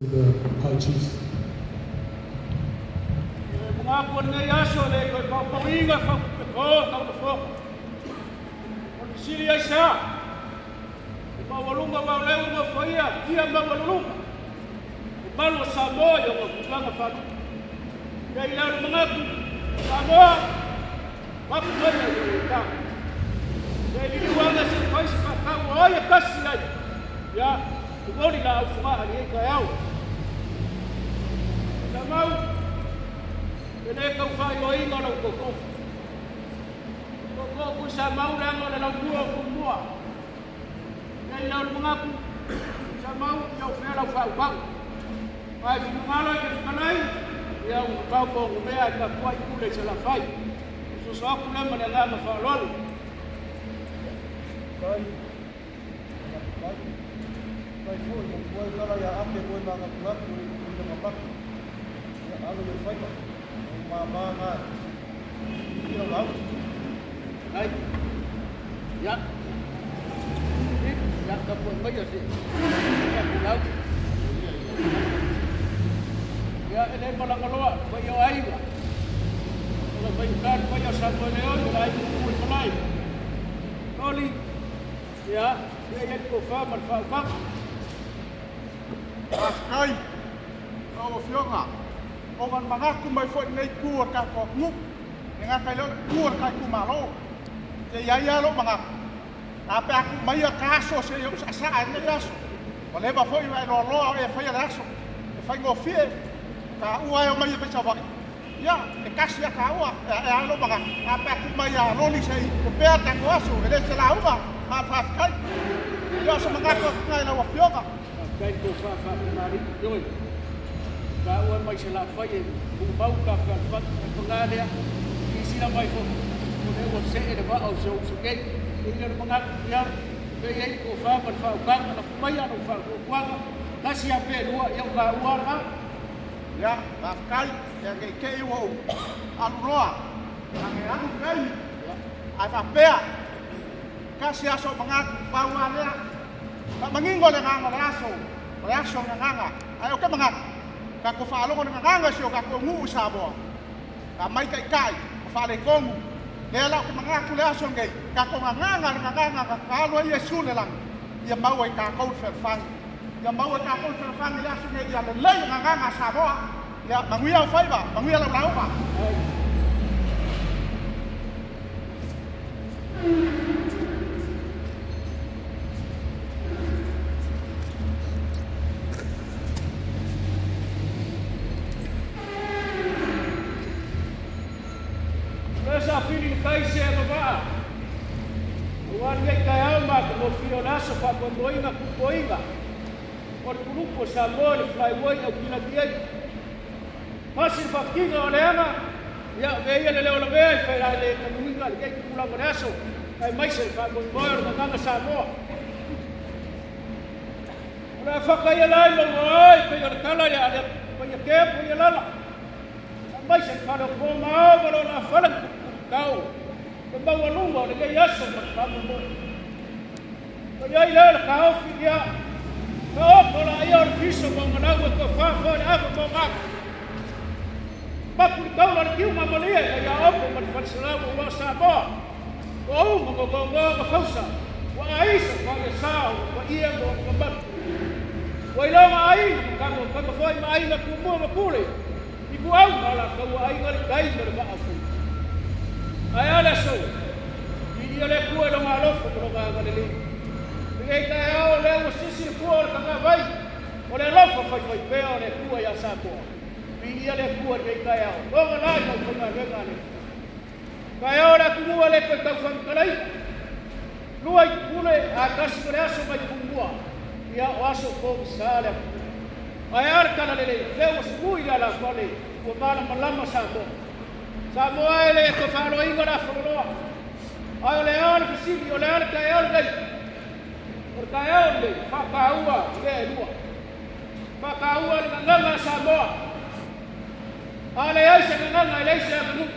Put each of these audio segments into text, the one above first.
The High Chief. E manatu o lenei aso e le toe paopauina fautupeto tau lafoga. O le fesili aisea? Le maualuga aua o lea ua nofoia tia maualuluga le malu o Samoa i ona tulaga faalupe. E i ai lea o le manatu, Samoa, mapu maia i lou tago. Se i liliu ane se i fai se faatau o ai e tasi ai. Ia, momoli laau fogaa i lenei taeao. Samau, e le tau faailoaina lau tootooga. Tootoo Tuisamau leaga o le laumua o Tumua. E i ai lea o le manatu, Samau, ia o fea lau faautaga. Ae finagalo i te fetalai, ia ua tau ma ona mea e tapuai pule i Salafai. Soso atu lea ma le agaga faaaloalo. Kai, kai, kai foi mo tuai tala ia ake koe mānatunatu i tulaga matu. Ia alo i faiva, o mama ngā i lau lau. Ai. Ia. Ia tapuai maia se. Ia ku lau. Ia e le malagaloa paia o aiga. O le faigata le paia o Samoeleoi o le aiga o Tuimalai. Loli, ia, ia i ai le tofa ma le faautaga. Faafetai lau Afioga, ona na manatu mai foi lenei itu o le tatou atunuu, e le gata i lea o le itu o le ta itumalo. Se i ai lava lou manatu, a pe a tuu maia ta aso se i ou saasaa ai lenei aso. Ua leva foi ona e loaloa o e faia le aso, e faigofie taua e omai e fai Savaii. Ia, e tasi lava taua, e ai lou manatu, a pe a tuu mai ia Loli se i opea le tatou aso, e le o se lauga, a o le faafetai. Ia, o se manatu atu lena i lau Afioga. Faafetai le tofa faa-tamalii, ioe, taua mai Salafai e tumau ta fealofani. Ae paga lea, silasila mai foi, o lea ua see le vaa o si ou uso nei. E i ai le manatu, ia, pe i ai le tofa ma le faautaga, lafo maia lou faatuatuaga, tasi lava pe lua, ia o taua lava lena. Ia, faafetai, ia ne i te i ua ou alu loa, leaga e alu le taimi, ae faapea, tasi aso o manatu, pau lava lea. Faamanino le agaga o le aso, o le aso o le gagana. Ae ou te manatu, tatou faalogo i le gagana i si o tatou nuu i Samoa, a mai taitai, ua faaletonu. Lea la ou te manatu i le aso lenei, tatou gagana le gagana na alu ai Iesu i le lagi, ia maua i tatou le fealofani. Ia maua i tatou le fealofani i le aso lenei, ia lelei le gagana a Samoa. Ia manuia ou faiva, manuia lau lauga. O lea sa fili le tai se agavaa aua lenei taeao matagofie o le aso faamoemoeina kupoiga o le kulupu o Samoa i le Flyway au Kilaki ai. Pasi le faafitiga o le aga, ia avea ia le leo lavea i fai le tanuiga lenei tupulaga o le aso, aemaise le faamoemoe o le gagana Samoa. O le a faka ia la i mauga ai pei o le tala ia alea paia kea paia lala. Aemaise le fale o po ma ao ma lona fale tau. Le maualuga o lenei aso ma le faamoemoe. O i ai lea o le taofi ia taoto laia o le fiso ma malau e tofa foe le ava ma maku. Mapu le taula le kiuga malie na ia opo ma le falesalau aua o Samoa. Ua uma ma gogoa ma fausa, ua aisa ma ia sa o paia ma ona mamalu. Ua iloga aiga ma kamo kama foi ma aiga tumua ma pule i puau ma latou aiga le tai ma le vaa o faiva. Ae a le aso, viia le Atua i lona alofa ma lona agalelei. Lenei taeao lea ua sisi le fua o le tagavai o le alofa faifaipea o le Atua iā Samoa. Viia le Atua i lenei taeao, lona la i lau faigaluega a le Atua. Taeao o le atunuu e le toe tau faamatalaina. Lua i pule, a tasi ma le aso mai Tumua, ia o aso pogisa le atunuu. Ae a le talalelei, lea ua sui le alafale, ua malamalama Samoa. Samoa e le toe faaloaina le afaloloa. Ae o le a le fesili, o le a le taeao lenei? O le taeao lenei, faataua mea e lua. Faataua le gagana a Samoa. A leai se gagana, e leai se aganuu.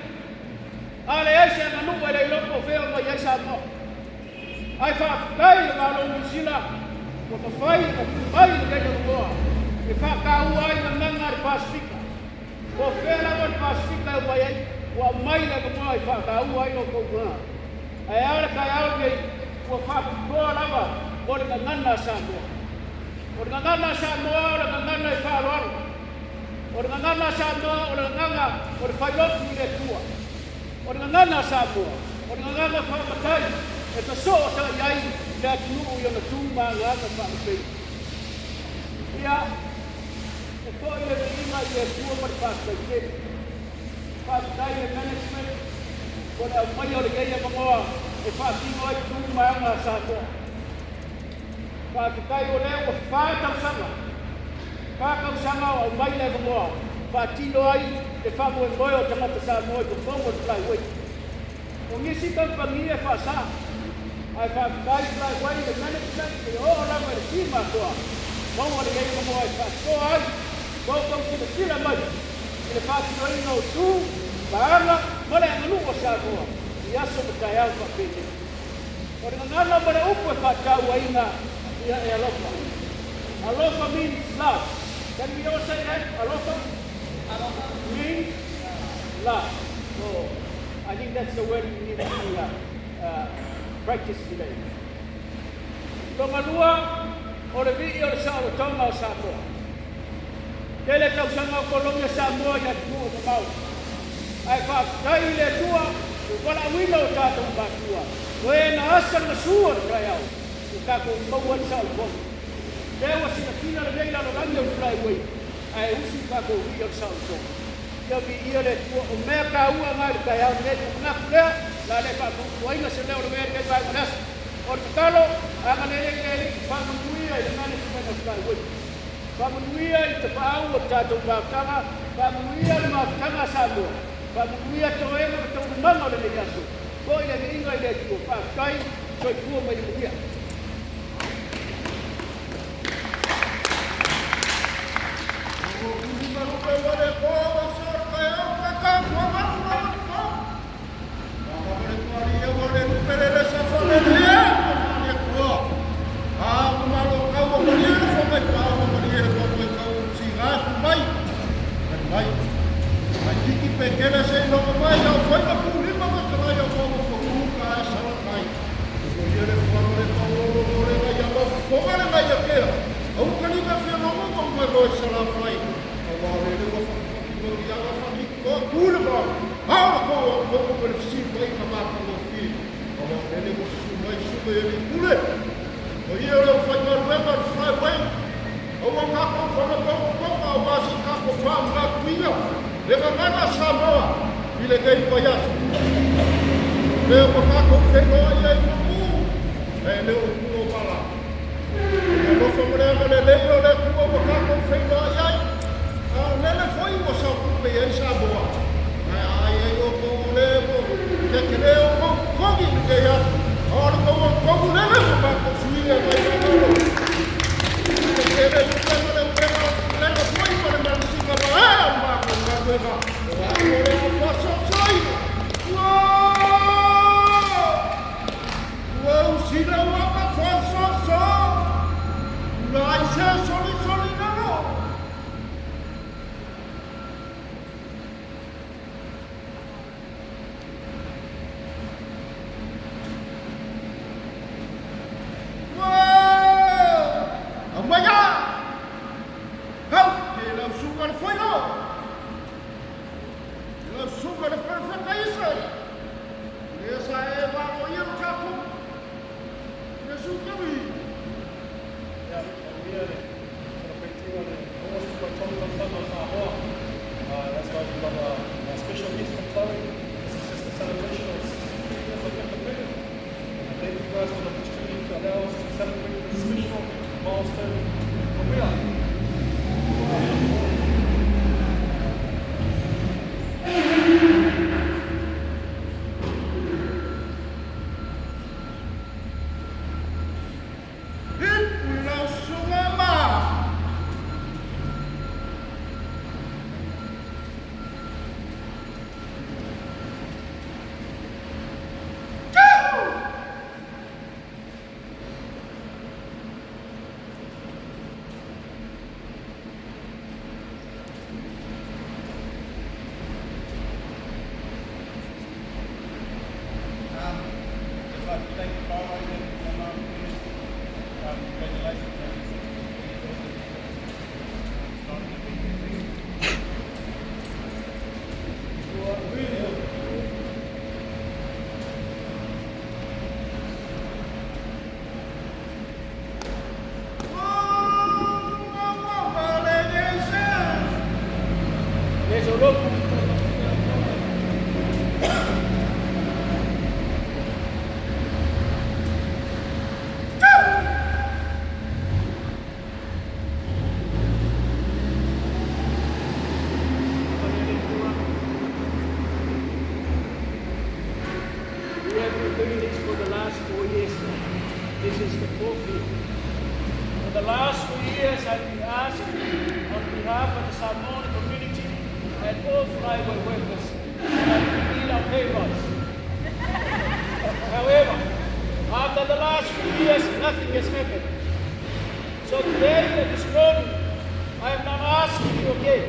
A leai se aganuu, e le iloa po o fea o mai ai Samoa. Ae faafetai i le Malo o Niu Sila ua mafai ona tuu mai lenei avanoa E faataua ai gagaga a le Pasefika. Po o fea lava le Pasefika e omai ai, ua aumai le avanoa e faataua ai lo outou gagaga. Ae a le taeao lenei, ua faapitoa lava mo le gagana a Samoa. O le gagana a Samoa o le gagana e faaaloalo. O le gagana a Samoa o le gagana o le failotu i le Atua. O le gagana a Samoa o le gagana faamatai e fesootai ai le atunuu i ona tu ma agaga faalupei. Ia, e foi le viiga i le Atua ma le faafetai tele. Faafetai i le management mo le aumaia o lenei avanoa e faatino ai tu ma aga a Samoa. Faafetai o lea ua 4 tausaga, 4 tausaga o aumai le avanoa faatino ai le faamoemoe o tagata Samoa i totonu o le Flyway. O nisi kamupani e faasā, ae faafetai Flyway, le management e oo lava i le team atoa, maua lenei avanoa e faatoa ai ma outou silasila mai i le faatinoina o tu ma aga ma le aganuu o Samoa i aso ma taeao faapenei. O le gagana ma le upu e faatauaina ia e alofa. Alofa means love. Can we all say that? Alofa? Alofa means love. So I think that's the word we need to practice today. Tonga o le vii o le saolotoga o Samoa. Tele tausaga o kolonia Samoa i atunuu mamao. Ae faafetai i le Atua, ua valaauina o tatou matua. O e na asa le gasu o le taeao, ua tatou maua ai le saolotoga. Lea ua silafia lenei lalolagi o le Flyway, ae usu tatou vii o le saolotoga. Ia viia le Atua, o mea taua na i le taeao lenei, ua manatu lea, la le faatuatuaina se leo o le mea lenei vaega o le aso. O le tatalo, agalelei le Alii, faamanuia i le management of Flyway. Faamanuia i tapaau o le tatou mafutaga, faamanuia le mafutaga a Samoa, faamanuia toega ma taualumaga o lenei aso. Foi le viiga i le Atua, faafetai, soifua ma ia manuia. Yeah, we are celebrating the 63 tausaga o Samoa. That's why we've got a special guest from Chloe. This is just a celebration of 63 years of independence. And I thank you guys for the opportunity to allow us to celebrate this special milestone. But we are. We have been doing this for the last 4 years now. This is the fourth year. For the last 3 years, I've been asking on behalf of the Samoan community and all flyway workers that we need our pay rise. However, after the last 3 years, nothing has happened. So today and this morning, I am now asking you again,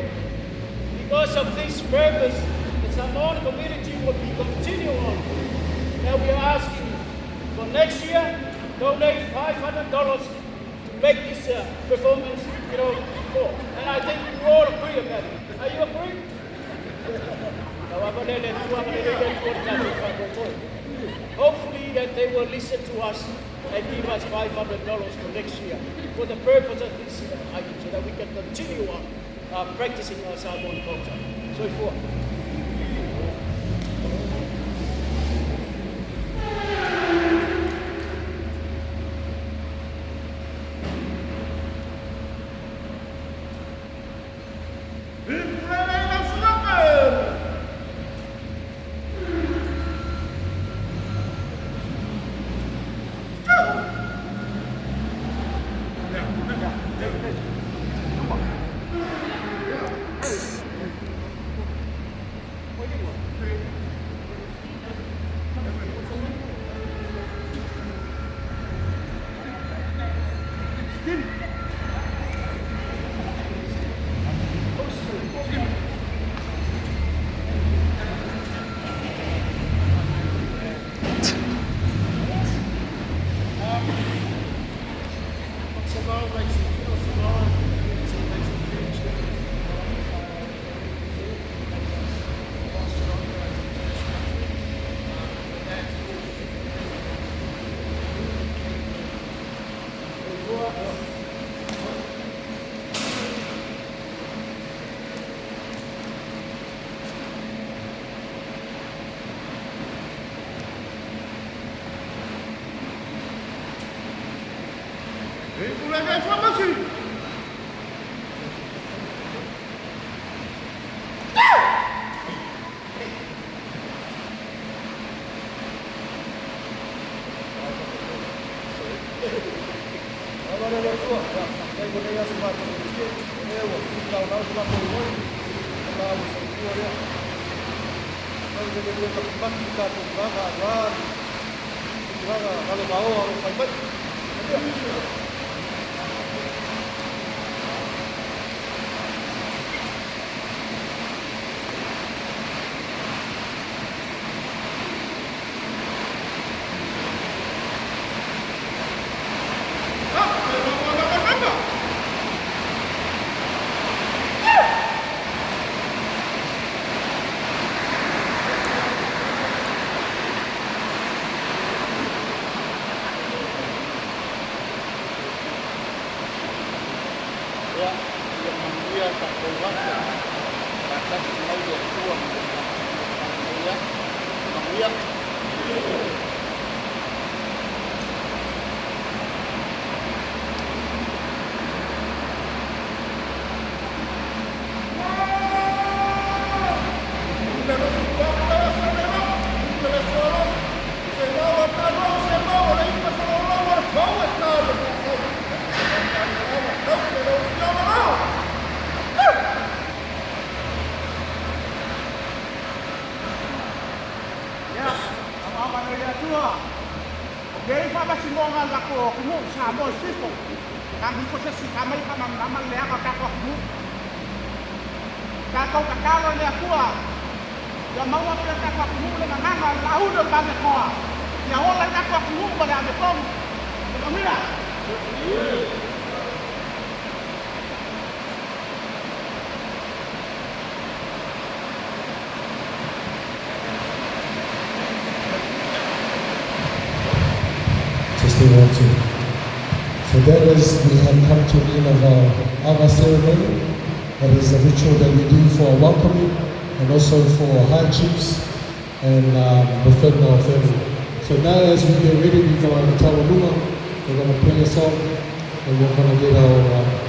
because of this purpose, the Samoan community will be continue on. Now we are asking you for next year, donate $500 to make this performance more. And I think you all agree about it. Are you agree? Hopefully that they will listen to us and give us $500 for next year for the purpose of this item so that we can continue on practicing our Samoan culture. So for Samoa makes a, Samoa community makes a huge difference. Whilst you're operating in this country, for that, Ia, ia manuia tatou aso. Faatasi mai le Atua ma le tatou ia. Manuia. Ia, ama le Atua. O ke faamasinoga la ko atunuu Samoa i fifo. Tagu ko se si ka mai ka mamama le aga tatou atunuu. Tatou tatalo i le Atua. Ia maua pea tatou atunuu le gagaga le laulu o le avetoa. Ia ola i tatou atunuu ma le avetonu. E manuia. Testing 1, 2. So that is, we have come to the end of our ceremony. That is a ritual that we do for our welcoming and also for our high chiefs and within our family. So now as we get ready, we're going to Taualuga, we're going to play a song and we're going to get our